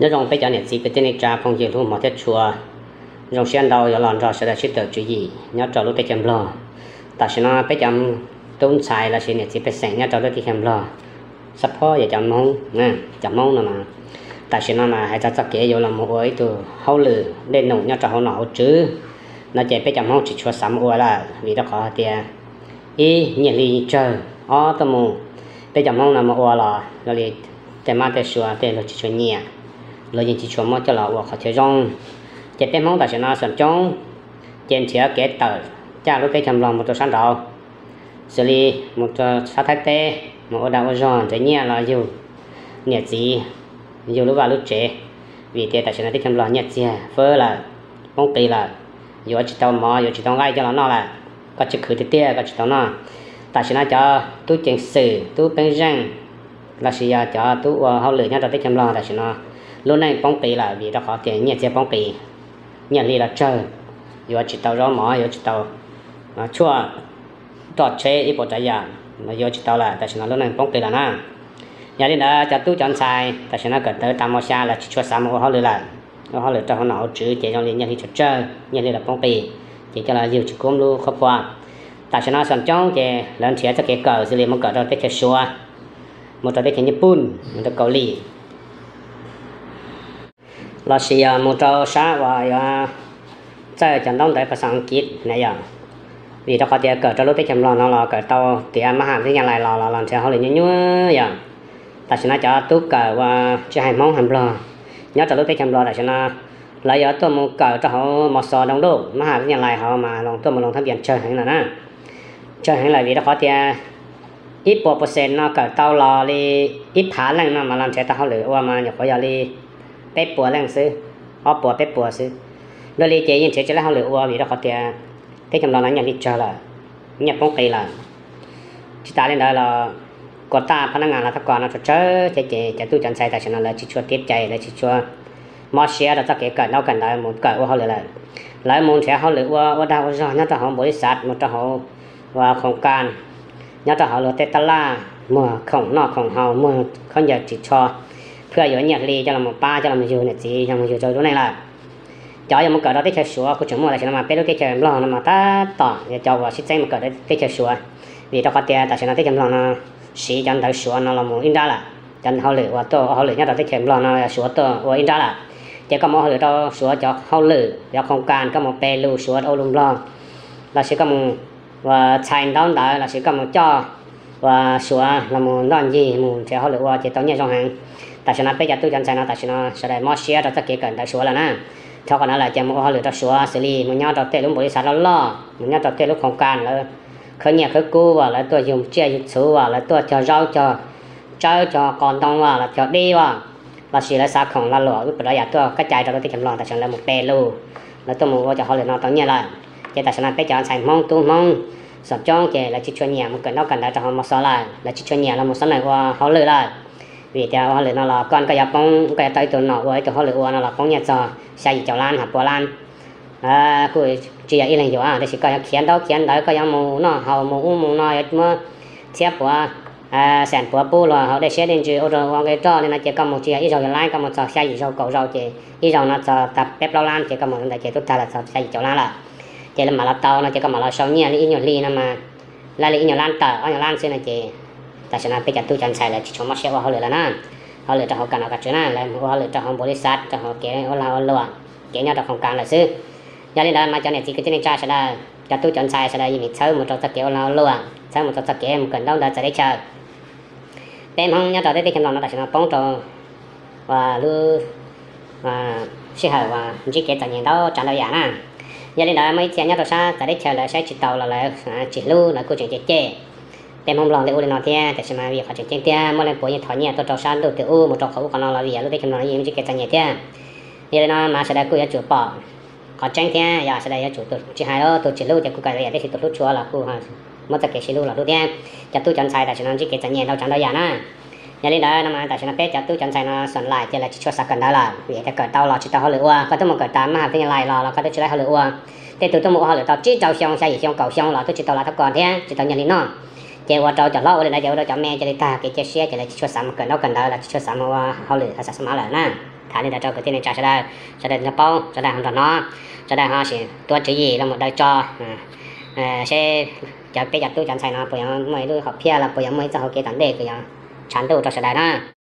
Nyob zoo peb cov niam txiv kwv tij neej tsa phooj ywg hlub hmov thiab tshua, zoo siab ntau yuav los nrog sawv daws sib tw tswv yim nyob rau lub teb chaws Nplog. Tam sim no peb cov tub ntxhais lossis niam txiv pej xeem nyob rau lub teb chaws Nplog, xab phob yog cov Hmoob, cov Hmoob no, tam sim no mas hais txog txoj kev yuav los mus ua ib tug hauj lwm dej num nyob rau hauv nom hauv tswv no ces peb cov Hmoob tsis tshua xav mus ua lawm, vim rau qhov tias ib, nyiaj hli tsawg, ob, tuaj mus peb cov Hmoob no mus ua los zoo li tej mab tej sua tej luag tsis tshua nyiam, luag yeej tsis tshua muab coj los ua qhov chaw zoo. Ces peb Hmoob tam sim no xom coob ces nrhiav kev tawm caj lub teb chaws Nplog mus rau sab nraud, xws li mus rau sab Thaib teb, mus ua dag ua zog nrhiav nyiaj los yug niam txiv, yug lub vaj lub tsev, vim tias tam sim no teb chaws Nplog nyiaj txiag fwb lawm, poob qis lawm, yuav tsis tau mov yuav tsis tau nqaij coj los noj lawm, koj tsis khwv tiag tiag koj tsis tau noj. Tam sim no cov tub ceev xwm tub peeb zeej lossis yog cov tub ua hauj lwm nyob rau teb chaws Nplog tam sim no lub neej poob qis lawm vim rau qhov tias nyiaj txiag poob qis, nyiaj hli los tsawg, yuav tsis tau zaub mov yuav tsis tau tshuaj, roj tsheb ib puas tsav yam yuav tsis tau lawm, tam sim no lub neej poob qis lawm na. Yog li ntawd cov tub cov ntxhais tam sim no kawm ntawv tas mos xya lawv tsis tshua xav mus ua hauj lwm lawm, ua hauj lwm rau hauv nom hauv tswv ces zoo li nyiaj hli tsawg tsawg, nyiaj hli los poob qis, ces coj los yug tsis kub lub qhuab pua. Tam sim no xom coob ces lawv nrhiav txoj kev kawm xws li mus kawm rau teb chaws Suav, mus rau teb chaws Nyij Pooj, mus rau Kaus Lim, lossis yog mus rau sab uas yuav txawj cov ntaub ntawv phas xas Askiv na yom. Vim rau qhov tias kawm rau lub teb chaws Nplog no los kawm tau tiav mab ham vib nyaj lais los los nrhiav hauj lwm nyuaj nyuaj yom. Tam sim no cov tub kawm uas tsis hais Hmoob hais Nplog nyob rau lub teb chaws Nplog tam sim no lawv yuav tuaj mus kawm rau hauv mos xos doo duj mab ham vib nyaj lais hauv mas tuaj mus loo thab npias tsawg heev lawm na. Tsawg heev lawm vim rau qhov tias ib puas percent no kawm tau los li ib phav leej no mas los nrhiav tau hauj lwm ua mas nyuam qhuav yog li peb puas leej xwb, ob puas peb puas xwb. Dua li ces yeej nrhiav tsis tau hauj lwm ua vim rau qhov tias teb chaws Nplog no nyiaj hli tsawg lawm, nyiaj poob qis lawm. Tsis tas li ntawd los kuas taj phab nab ngas los thab kos no tsawg tsawg ces cov tub cov ntxhais tam sim no lawv tsis tshua tiav cai, lawv tsis tshua mob siab rau txoj kev kawm ntaub kawm ntawv mus kawm ua hauj lwm lawm. Lawv mus nrhiav hauj lwm ua ua dag ua zog nyob rau hauv npaum li xav mus rau hauv ua khoom kas, nyob rau hauv luag tej taj laj, muag khoom noj khoom haus, muag khaub ncaws ris tsho, phaj yuav nyiaj hli coj los mus pab coj los mus yug niam txiv yog mus yug rau lub neej lawm. Cov yuav mus kawm rau teb chaws Suav kuj tseem muaj tam sim no mas peb lub teb chaws Nplog no mas tab tom yog cov uas sib txeeb mus kawm rau teb chaws Suav, vim rau qhov tias tam sim no teb chaws Nplog no siv cov ntawv Suav no los mus ib nrab lawm, cov hauj lwm uas tuaj ua hauj lwm nyob rau teb chaws Nplog no Suav tuaj ua ib nrab lawm. Ces koj mus ua hauj lwm rau Suav cov hauj lwm cov khoom kas, koj mus pe lus Suav ua lus Nplog, lossis koj mus ua txhais ntaub ntawv lossis koj mus coj ua Suav los mus nroj ncig mus nrhiav hauj lwm ua ces tau nyiaj zoo heev. Tam sim no peb cov tub cov ntxhais no tam sim no sawv daws mob siab rau txoj kev kawm ntawv Suav lawm na. Dhau qhov no lawm ces mus ua hauj lwm rau Suav xws li mus nyob rau tej lub npaum li xav loj loj, mus nyob rau tej lub khoom kas lawv khawb nyiaj khawb kub as, lawv tuaj yug tsiaj yug txhuv as, lawv tuaj cog zaub cog tsawb cog qos ntoo as, los cog dib as, lossis lawv xav khoom lag luam ub puas dov yam tuaj kab cai rau lub teb chaws Nplog tam sim no lawv mus pe lus, lawv tuaj mus ua cov hauj lwm no tau nyiaj lawm. Ces tam sim no peb cov ntxhais Hmoob tub Hmoob xom coob ces lawv tsis tshua nyiam mus kawm ntaub kawm ntawv rau hauv mos xos lawm, lawv tsis tshua nyiam los mus xab nais ua hauj lwm lawm. Vim tias ua hauj lwm no los koj koj yuav poob, koj yuav tau ib tug nom ua ib tug hauj lwm ua no los poob nyiaj txog xya yim caum lab hos pua lab. Kuj tsis yog ib leeg yuav, tab sis koj yuav khiav ntaub khiav ntawv, koj yuav mus noj haus mus ub mus no yuav muab txhiab puav, xam puav pub luag haus dej siab dej ntsws ua rau ua nqe roj li no ces koj mus tsis yog ib zaug yog lab, koj mus txog xya yim zaug kaum zaug ces ib zaug no txog tag peb plaub lab ces koj mus ntawd ces twb tag los txog xya yim caum lab lawm. Ces lawv mam los tau no ces koj mam los sau nyiaj li ib nyuag hli no mas laj li ib nyuag lab tawm ob nyuag lab xwb no ces tam sim no peb cov tub cov ntxhais lawv tsis tshua mob siab ua hauj lwm lawm na. Hauj lwm rau hauv kas nom kas tswv na, lawv ua hauj lwm rau hauv npaum li xav rau hauv kev ua lag ua luam, kev nyob rau khoom kas lawm xwb. Yog li ntawd mas cov niam txiv kwv tij neej tsa sawv daws, cov tub cov ntxhais sawv daws yeej txhawb mus rau txoj kev ua lag ua luam, txhawb mus rau txoj kev mus kawm ntaub ntawv txawv teb chaws. Peb Hmoob nyob rau teb chaws Nplog no tam sim no poob rau lub sij hawm uas ntsib kev txom nyem ntau tsav ntau yam na. Yog li ntawd muaj ib txhia nyob rau sab txawv teb chaws lawv saib tsis taus los lawv tsis hlub, lawv kuj tseem cem cem peb Hmoob Nplog li ub li no thiab, tab sis mas vim qhov tseem ceeb tiag muaj leej puav yeej thov nyiaj tuaj rau sab ntuj twg ub mus rau qhov ub qhov no los vim lub teb chaws Nplog no yeej ntsib kev txom nyem thiab. Yog li no mas sawv daws kuj yuav tsum pom qhov tseeb thiab, yog sawv daws yuav tsum, tus tsis hais los tus tsis hlub ces kuj kav liam, tab sis tus hlub tshua los kuj muab txoj kev sib hlub los hlub thiab. Cov tub cov ntxhais tam sim no ntsib kev txom nyem ntau tsav ntau yam na. Yog li ntawd no mas tam sim no peb cov tub cov ntxhais no xom laim ces lawv tsis tshua xav kawm ntawv lawm, vim tias kawm tau los tsis tau hauj lwm ua, koj twb mus kawm tas mab ham vib nyas lais los los koj twb tsis tau hauj lwm ua. Tej tus twb mus ua hauj lwm tau tsib rau xyoo xya yim xyoo kaum xyoo los twb tsis tau lav thab kos thiab tsis tau nyiaj hli noj. Ces ua rau cov hlob ua li ntawd ces ua rau cov me cia li tag kev cia siab, ces lawv tsis tshua xav mus kawm ntaub kawm ntawv los tsis tshua xav mus ua hauj lwm hav xav xab mav lawm na. Tham li ntawd rau kwv tij neej tsa sawv daws, sawv daws nrog paub, sawv daws ho nrog hnov, sawv daws ho sim tua tswv yim los mus daws tso seb cov peb cov tub cov ntxhais no puas yuav muaj ib lub hom phiaj los puas yuav muaj ib txoj hauv kev tom ntej uas yuav tshav ntuj rau sawv daws na.